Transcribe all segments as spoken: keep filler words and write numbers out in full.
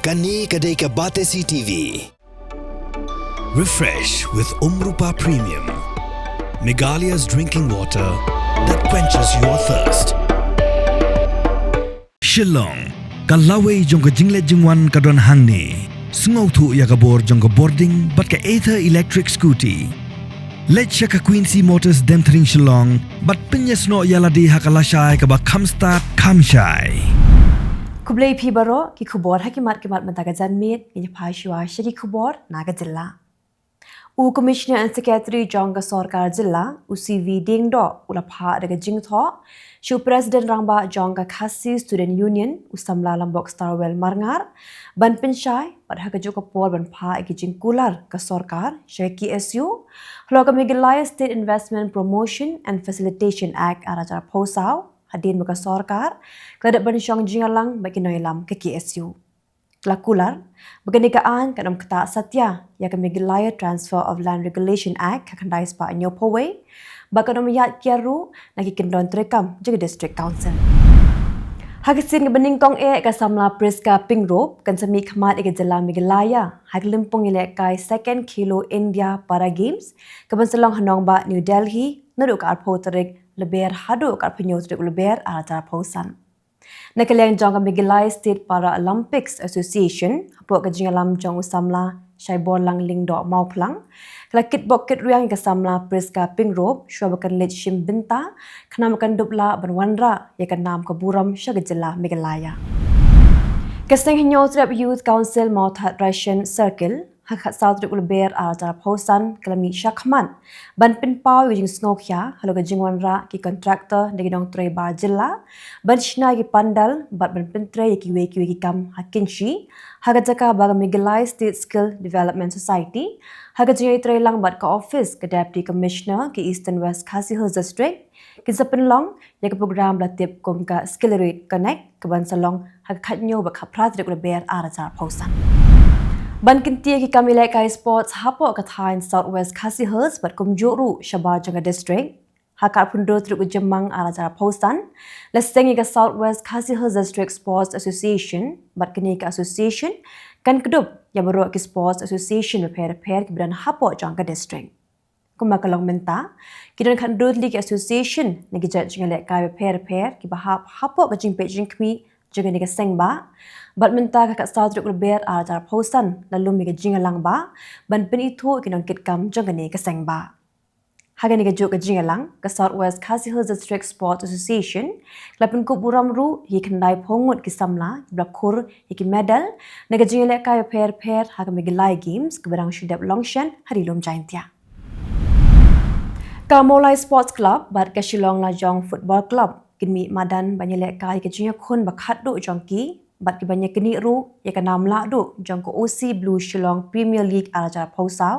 Kane ka dei ka Batesi T V. Refresh with Umrupa Premium, Meghalaya's drinking water that quenches your thirst. Shillong, ka lawei jong ka jingleit jingwan ka don hangne. Sngewthuh ïa ka bor jong ka bording bad ka Ather electric scooty. Leit sha ka Quincy Motors Demthring Shillong bad pynïasnoh ïa lade ha ka lashai kaba kham stad kham shai. Khublei phi baroh, ki khubor ha ki mat ki mat mynta ka janmiet, ngin ïa phai shuwa sha ki khubor na ka jylla. U Commissioner and Secretary jong ka sorkar jylla, u C V Diengdoh, u la phah da ka jingthoh sha u President Rangbah jong ka Khasi Student Union, u samla Lambok Starwell Marngar, ban pynshai bad ha kajuh ka por ban phah ïa ki jingkular ka sorkar sha ka K S U halor ka Meghalaya State Investment Promotion and Facilitation Act ar hajar arphew saw, hadien ba ka sorkar ka la dep ban shong jingïalang bad ki nongïalam ka K S U. Ka la kular ba kane ka aiñ kan ym ktah satia ïa ka Meghalaya Transfer of Land Regulation Act khatkhyndai spah hynñiewphew wei, ba kan ym ïaid kiar ruh na ki kyndon treikam jong ka District Council. Ha ka sien kaba nyngkong eh, ka samla Prisca Pyngrope kan sa mihkhmat ïa ka jylla Meghalaya ha ka lympung ïalehkai Second Khelo India Para Games, kaban sa long ha nongbah New Delhi naduh ka arphew tarik Lber haduh ka arphew hynñiew tarik Lber ar hajar arphew san. Na ka liang jong ka Meghalaya State Para Olympics Association, hapoh ka jingïalam jong u samla Shaiborlang Lyngdoh Mawphlang, ka la kitbok kitrwiang ïa ka samla Prisca Pyngrope shuwa ba kan leit shim bynta, khnang ba kan dup lah ban wanrah ïa ka nam ka burom sha ka jylla Meghalaya. Ka Seng Hynñiewtrep Youth Council Mawthadraishan Circle, ha ka khatsaw tarik u Lber ar hajar arphew san, ka la mih shakhmat ban pynpaw ïa ka jingsngewkhia halor ka jingwanrah ki contractor da ki nongtrei bar jylla ban shna ïa ki pandal bad ban pyntrei ïa kiwei kiwei ki kam ha Kynshi ha ka jaka ba ka Meghalaya State Skill Development Society ha ka jingïatreilang bad ka office ka Deputy Commissioner ka Eastern West Khasi Hills District kin sa pynlong ïa ka program ba la tip kum ka Skillerate Connect, kaban sa long ha ka khathynñiew bad khatphra tarik u Lber ar hajar arphew san. Ban kyntiew ïa ki kam ïalehkai sports hapoh ka thaiñ South West Khasi Hills bad kumjuh ruh shabar jong ka district, ha ka arphew hynriew tarik u Jymmang ar hajar arphew san, la seng ïa ka South West Khasi Hills District Sports Association, bad kane ka association kan kdup ïa baroh ki sports association bapher bapher kiba don hapoh jong ka district. Kumba ka long mynta, ki don khathynriew tylli ki association na ki jait jingïalehkai bapher bapher kiba hap hapoh ka jingpeit jingkhmih jong kane ka seng bah, bad mynta ka khatsaw tarik u Lber ar hajar arphew san la lum ïa ka jingïalang bah ban pynithuh ïa ki nongkitkam jong kane ka seng bah. Ha kane kajuh ka jingïalang, ka South West Khasi Hills District Sports Association ka la pynkup burom ruh ïa ki khyndaiphew ngut ki samla kiba la khur ïa ki medal na ki jingïalehkai bapher bapher ha ka Meghalaya Games kaba dang shu dep long shen ha Ri Lum Jaintia. Ka Mawlai Sports Club bad ka Shillong Lajong Football Club kin mih madan ban ïalehkai ïa ka jingïakhun ba khatduh jong ki bad ki ban ïaknieh ruh ïa ka nam lahduh jong ka O C Blue Shillong Premier League ar hajar arphew saw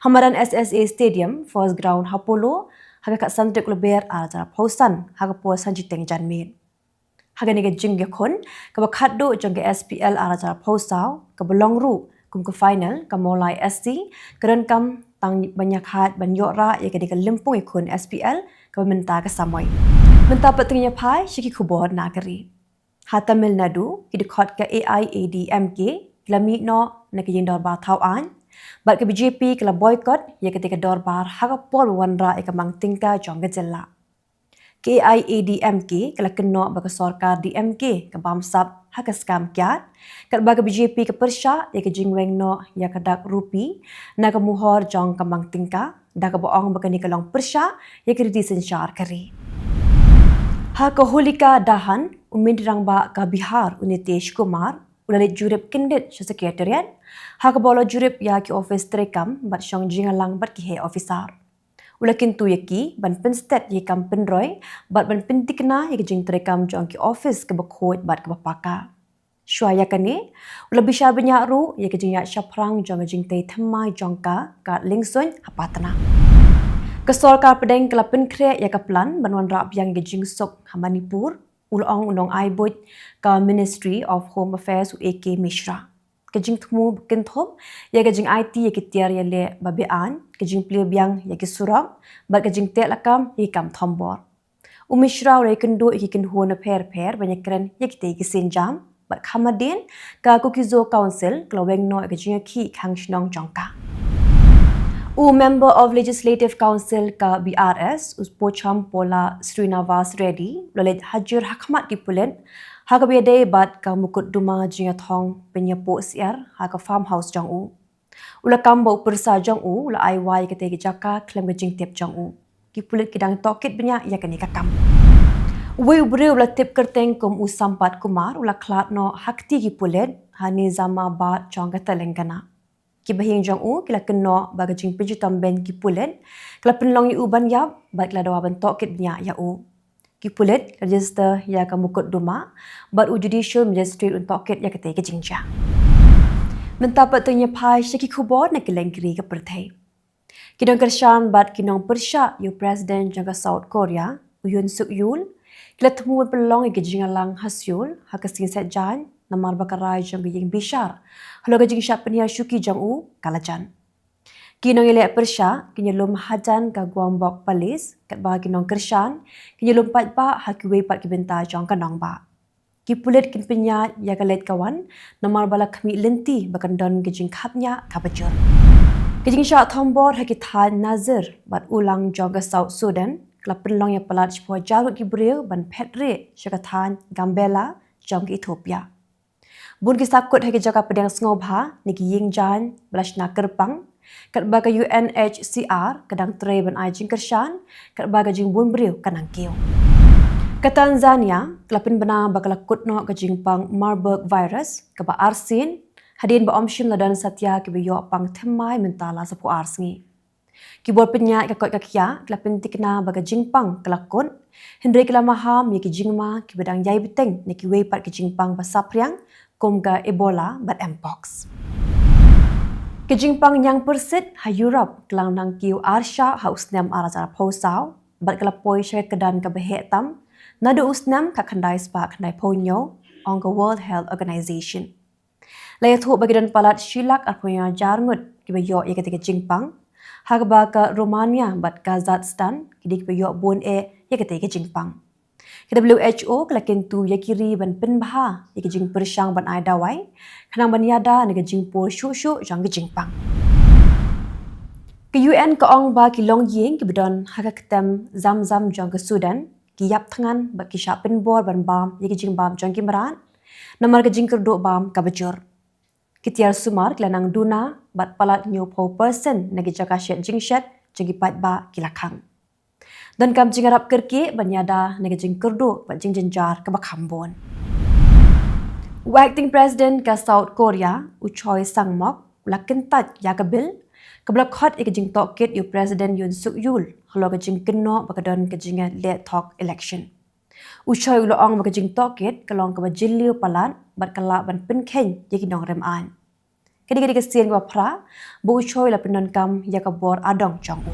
ha madan S S A Stadium, First Ground ha Polo, ha ka khatsan tarik u Lber ar hajar arphew san ha ka por san jingteng janmiet. Ha kane ka jingïakhun kaba khatduh jong ka S P L ar hajar arphew saw, kaba long ruh kum ka final, ka Mawlai S C ka donkam tang ban ïakhaid ban ïoh rah ïa kane ka lympung ïakhun S P L kaba mynta ka samoi. Mynta pat to ngin ïa phai sha ki khubor na ka ri. Ha Tamil Nadu, ki dkhot ka A I A D M K ki la mih noh na ka ïing dorbar thaw aiñ, bad ka B J P ka la boycott ïa katei ka dorbar ha ka por ba wanrah ïa ka mang tyngka jong ka jylla. Ka A I A D M K ka la kynnoh ba ka sorkar D M K ka bamsap ha ka skam kiad, katba ka B J P ka pyrshah ïa ka jingweng noh ïa ka dak rupi na ka muhor jong ka mang tyngka, da kaba ong ba kane ka long pyrshah ïa ka riti synshar ka ri. Ha ka Holika Dahan, u Myntri Rangbah ka Bihar, u Nitish Kumar, u la leit jurip kyndit sha Secretariat, ha kaba u la jurip ïa ki office treikam bad shong jingïalang bad ki heh officer. U la kyntu ïa ki ban pynsted ïa ki kam pynroi bad ban pynthikna ïa ki jingtreikam jong ki office kaba khuid bad kaba paka. Shuwa ïa kane, u la bishar bniah ruh ïa ka jingïaid shaphrang jong ka jingtei thymmai jong ka, ka Lyngsuin ha Patna. Ka sorkar pdeng ka la pynkhreh ïa ka plan ban wanrah biang ïa ka jingsuk ha Manipur, u la ong u nongai buit ka Ministry of Home Affairs, u A K Mishra. Ka jingthmu ba kynthup ïa ka jingaiti ïa ki tiar ïaleh ba be-aiñ, ka jingplie biang ïa ki surok bad ka jingteh lakam ïa ki kam thombor. U Mishra u la ïakynduh ïa ki kynhun bapher bapher ban ïakren ïa kitei ki sienjam. Bad kham hadien ka Kuki-Zo Council ka la weng noh ïa ka jingïakhih khang shnong jong ka. U Member of Legislative Council ka B R S, u Pocham Pola Srinivas Reddy, u la leit hajir ha khmat ki pulit ha kaba ïadei bad ka Mukutduma jingïathong pynïapoh syiar ha ka farmhouse jong u. U la kam ba u pyrsa jong u u la ai wai ïa katei ka jaka khlem ka jingtip jong u. Ki pulit ki dang tohkit bniah ïa kane ka kam. Uwei u briew u la tip kyrteng kum u Sampat Kumar u la khlad noh ha kti ki pulit ha Nizamabad jong ka Telangana. Ki bahaïing jong u ki la kynnoh ba ka jingpynshitom bein ki pulit ka la pynlong ïa u ban ïap bad ki la dawa ban tohkit bniah ïa u. Ki pulit register ïa ka Mukutduma bad u Judicial Magistrate un tohkit ïa katei ka jingjia. Mynta pat to ngin ïa phai sha ki khubor na ki lyngkri ka pyrthei. Ki nongkyrshan bad ki nongpyrshah ïa u President jong ka South Korea, u Yoon Suk Yeol, ki la thmu ban pynlong ïa ka jingïalang ha Seoul ha ka sngi Saitjaiñ namar ba ka rai jong ka ïing bishar halor ka jingshah pynhiar shuki jong u ka la jan. Ki nongïaleh pyrshah kin ïalum hajan ka Gwangbok Palace, katba ki nongkyrshan kin ïalum paidbah ha kiwei pat ki bynta jong ka nongbah. Ki pulit kin pynïaid ïa ka leit ka wan namar ba la khmih lynti ba kan don ka jingkhapngiah kaba jur. Ka jingshah thombor ha ki thaiñ Nasir bad Ulang jong ka South Sudan ka la pynlong ïa palat shiphew hajar ngut ki briew ban phet rieh sha ka thaiñ Gambela jong ka Ethiopia. Bun ki sahkut ha ki jaka pdiang sngewbha ne ki ïing jaiñ ba la shna kyrpang, katba ka U N H C R ka dang trei ban ai jingkyrshan katba ka jingbun briew ka nang kiew. Ka Tanzania ka la pynbna ba ka la kut noh ka jingpang Marburg virus kaba arsien hadien ba ym shym la don satia kiba ïoh pang thymmai mynta la saphew ar sngi. Ki bor pynïaid ka koit ka khiah ki la pynthikna ba ka jingpang ka la kut, hynrei ki la maham ïa ki jingma kiba dang ïai bteng na kiwei pat ki jingpang ba saphriang kum ka Ebola bad Mpox. Ka jingpang ñiangpyrsit ha Europe ka la nang kiew arshah ha u snem ar hajar arphew saw bad ka la poi sha ka kyrdan kaba heh tam naduh u snem khatkhyndai spah khyndaiphew hynñiew, ong ka World Health Organization. La ïathuh ba ki don palat shi lak arphew hajar ngut kiba ïoh ïa katei ka jingpang, ha kaba ka Romania bad Kazakhstan ki dei kiba ïoh bun eh ïa katei ka jingpang. Ka W H O ka la kyntu ïa ki ri ban pynbha ïa ki jingpyrshang ban ai dawai khnang ban ïada na ka jingpur shuh shuh jong ka jingpang. Ka U N ka ong ba ki longïing kiba don ha ka ktem Zamzam jong ka Sudan ki ïap thngan bad ki shah pynbor ban bam ïa ki jingbam jong ki mrad namar ka jingkyrduh bam kaba jur. Ki tiar sumar ki la nang duna bad palat hynñiewphew percent na ki jaka shet jingshet jong ki paidbah ki la khang. Donkam jingïarap kyrkieh ban ïada na ka jingkyrduh bad jingjynjar kaba kham bun. U Acting President ka South Korea, u Choi Sang-mok, u la kyntait ïa ka bill kaba la khot ïa ka jingtohkit ïa u President Yoon Suk Yeol halor ka jingkynnoh ba ka don ka jingïaleh thok election. U Choi u la ong ba ka jingtohkit ka long kaba jylliew palat bad ka lah ban pynkheiñ ïa ki nongrim aiñ. Ka dei ka dei ka sien kaba phra ba u Choi u la pyndonkam ïa ka bor adong jong u.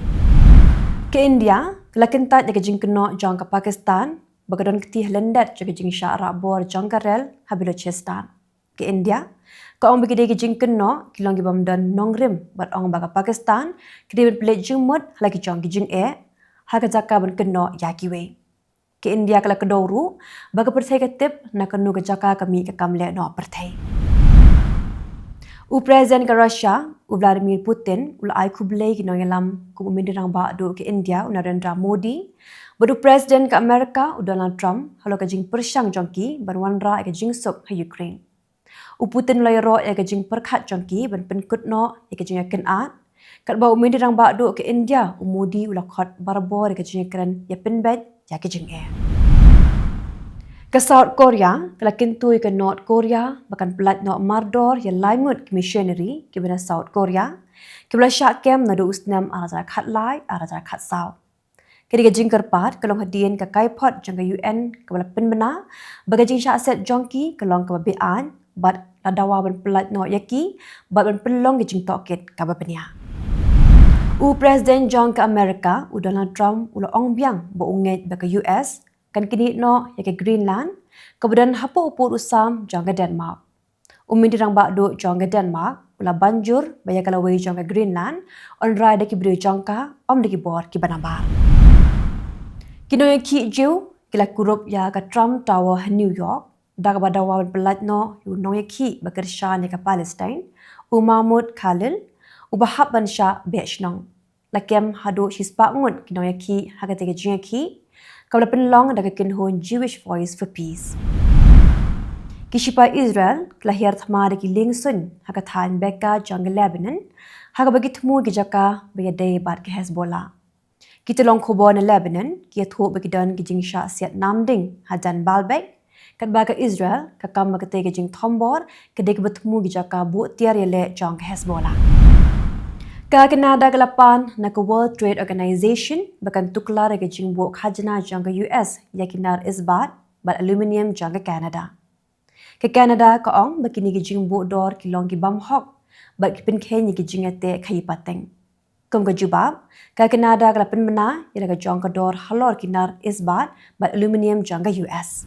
Ka India ka la kyntait ïa ka jingkynnoh jong ka Pakistan ba ka don kti ha lyndet jong ka jingshah rah bor jong ka rel ha Balochistan. Ka India ka ong ba ki dei ki jingkynnoh ki long ki bym don nongrim bad ong ba ka Pakistan ka dei ban pynleit jingmut ha la ki jong ki jingeh ha ka jaka ban kynnoh ïa kiwei. Ka India ka la kdew ruh ba ka pyrthei ka tip na kano ka jaka ka mih ka kam leh noh pyrthei. U President ka Russia, u Vladimir Putin, u la ai khublei ki nongïalam kum u Myntri Rangbah Duh ka India, u Narendra Modi, bad u President ka America, u Donald Trump, halor ka jingpyrshang jong ki ban wanrah ïa ka jingsuk ha Ukraine. U Putin u la ïaroh ïa ka jingpyrkhat jong ki ban pynkut noh ïa ka jingïakynad, katba u Myntri Rangbah Duh ka India, u Modi, u la khot barabor ïa ka jingïakren ïa pynbeit ïa ka jingeh. Ka South Korea ka la kyntu ïa ka North Korea ba kan pyllait noh mardor ïa lai ngut ki missionary kiba na South Korea kiba la shah kem naduh u snem ar hajar khatlai, ar hajar khatsaw. Ka dei ka jingkyrpad ka long hadien ka kaiphod jong ka U N kaba la pynbna ba ka jingshah set jong ki ka long kaba be-aiñ bad la dawa ban pyllait noh ïa ki bad ban pynlong ka jingtohkit kaba bniah. U President jong ka America, u Donald Trump, u la ong biang ba u ngeit ba ka U S kan knieh noh ïa ka Greenland kaba don hapoh u pud u sam jong ka Denmark. U Myntri Rangbah Duh jong ka Denmark u la ban jur ba ïa ka lawei jong ka Greenland yn rai da ki briew jong ka, ym da ki bor kiba nabar. Ki nongïakhih Jiw ki la kurup ïa ka Trump Tower ha New York Da kaba dawa ban pyllait noh ïa u nongïakhih ba kyrshan ïa ka Palestine, u Mahmoud Khalil, uba hap ban shah beh shnong. La kem haduh shispah ngut ki nongïakhih ha katei ka jingïakhih, kaba la pynlong da ka kynhun Jewish Voice for Peace. Ki shipai Israel ki la hiar thma da ki liengsuiñ ha ka thaiñ Bekaa jong ka Lebanon, ha kaba ki thmu ki jaka ba ïadei bad ka Hezbollah. Ki tyllong khubor na Lebanon ki ïathuh ba ki don ki jingshah siat namding hajan Baalbek, katba ka Israel ka kam ba katei ka jingthombor ka dei kaba thmu ki jaka buh tiar ïaleh jong ka Hezbollah. Ka Canada ka la pan na ka World Trade Organization ba kan tuklar ïa ka jingbuh khajna jong ka U S ïa ki nar isbat bad aluminium jong ka Canada. Ka Canada ka ong ba kine ki jingbuh dor ki long ki bymhok bad ki pynkheiñ ïa ki jingïateh khaïi pateng. Kum ka jubab, ka Canada ka la pynbna ïa la ka jong ka dor halor ki nar isbat bad aluminium jong ka U S.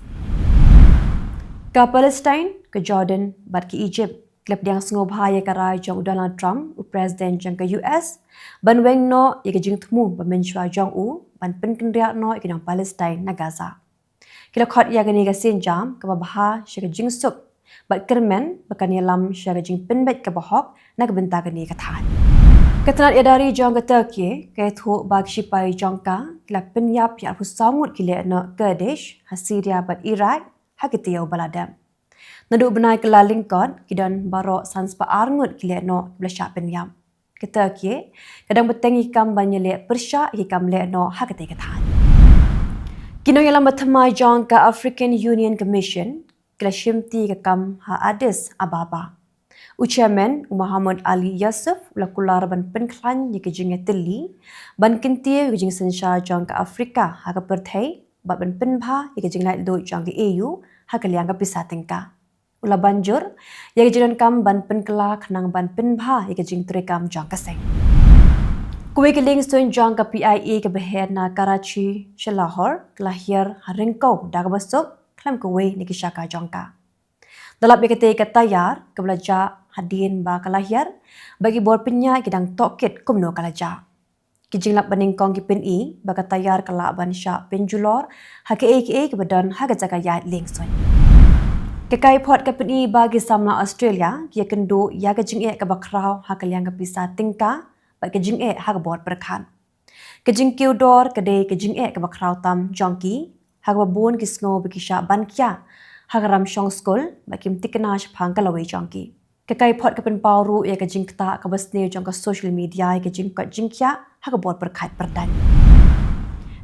Ka Palestine, ka Jordan bad ka Egypt ki la pdiang sngewbha ïa ka rai jong u Donald Trump, u President jong ka U S, ban weng noh ïa ka jingthmu ba mynshuwa jong u ban pynkynriah noh ïa ki nong Palestine na Gaza. Ki la khot ïa kane ka sienjam kaba bha sha ka jingsuk bad kyrmen ba kan ïalam sha ka jingpynbeit kaba hok na ka bynta kane ka thaiñ. Ka tnat ïada ri jong ka Turkey ka ïathuh ba ki shipai jong ka ki la pynïap ïa arphew saw ngut ki lehnoh Kurdish ha Syria bad Iraq ha ki taïew ba la dep. Naduh u bnai Kyllalyngkot ki don baroh sanspah ar ngut ki lehnoh kiba la shah pynïap. Ka Turkey ka dang bteng ïa ki kam ban ïaleh pyrshah ïa ki kam lehnoh ha katei ka thaiñ. Ki nongïalam ba thymmai jong ka African Union Commission ki la shimti ïa ka kam ha Addis Ababa. U Chairman, u Mohammed Ali Yusuf, u la kular ban pynkhlaiñ ïa ka jingïatylli ban kyntiew ïa ka jingsynshar jong ka Afrika ha ka pyrthei bad ban pynbha ïa ka jinglaitluid jong ka A U ha ka liang ka pisa tyngka. U la ban jur ïa ka jingdonkam ban pynkylla khnang ban pynbha ïa ka jingtreikam jong ka seng. Kawei ka liengsuiñ jong ka P I A kaba heh na Karachi sha Lahore ka la hiar ha ryngkew da kaba suk khlem kawei na ki shaka jong ka. Da lap ïa katei ka taïar kaba la jah hadien ba ka la hiar bad ki bor pynïaid ki dang tohkit kumno ka la jah. Ki jinglap banyngkong ki pyni ba ka taïar ka lah ban shah pynjulor ha kaei kaei kaba don ha ka jaka ïaid liengsuiñ. Ka kaiphod ka pyni ba ki samla Australia ki ïakynduh ïa ka jingeh kaba khraw ha ka liang ka pisa tyngka bad ka jingeh ha ka bor pyrkhat. Ka jingkiew dor ka dei ka jingeh kaba khraw tam jong ki, ha kaba bun ki sngew ba ki shah ban khiah ha ka ram shong skul bad kim thikna shaphang ka lawei jong ki. Ka kaiphod ka pynpaw ruh ïa ka jingktah kaba sniew jong ka social media ïa ka jingkoit jingkhiah ha ka bor pyrkhat pyrdaiñ.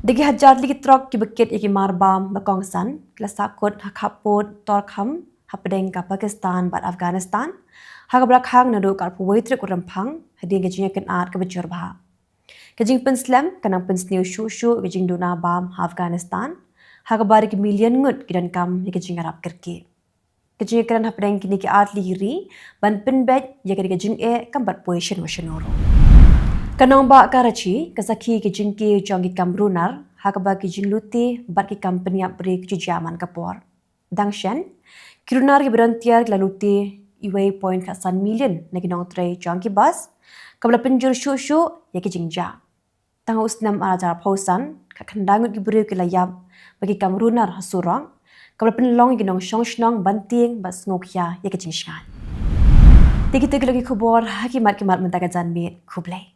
Da ki hajar tylli ki trok kiba kit ïa ki mar bam ba kongsan ki la sahkut ha khappud Torkham hapdeng ka Pakistan bad Afghanistan ha kaba la khang naduh ka arphew wei tarik u Rymphang hadien ka jingïakynad kaba jur bha. Ka jingpynslem ka nang pynsniew shuh shuh ïa ka jingduna bam ha Afghanistan ha kaba da ki million ngut ki donkam ïa ka jingïarap kyrkieh. Ka jingïakren hapdeng kine ki artylli ki ri ban pynbeit ïa kane ka jingeh kam pat poi shano shano ruh. Ka nongbah Karachi ka sakhi ïa ka jingkiew jong ki kam runar ha kaba ki jinglute bad ki kam pynïap briew ki ju jia man ka por. Dang shen, ki runar kiba don tiar ki la lute uwei point khatsan million na ki nongtrei jong ki bus, kaba la pynjur shuh shuh ïa ki jingjia. Tang ha u snem ar hajar arphew san, khatkhyndai ngut ki briew ki la ïap bad ki kam runar ha surok, kaba la pynlong ïa ki nongshong shnong ban tieng bad sngewkhia ïa ka jingshngaiñ. Te kita ki long ki khubor ha ki mat ki mat mynta ka janmiet. Khublei.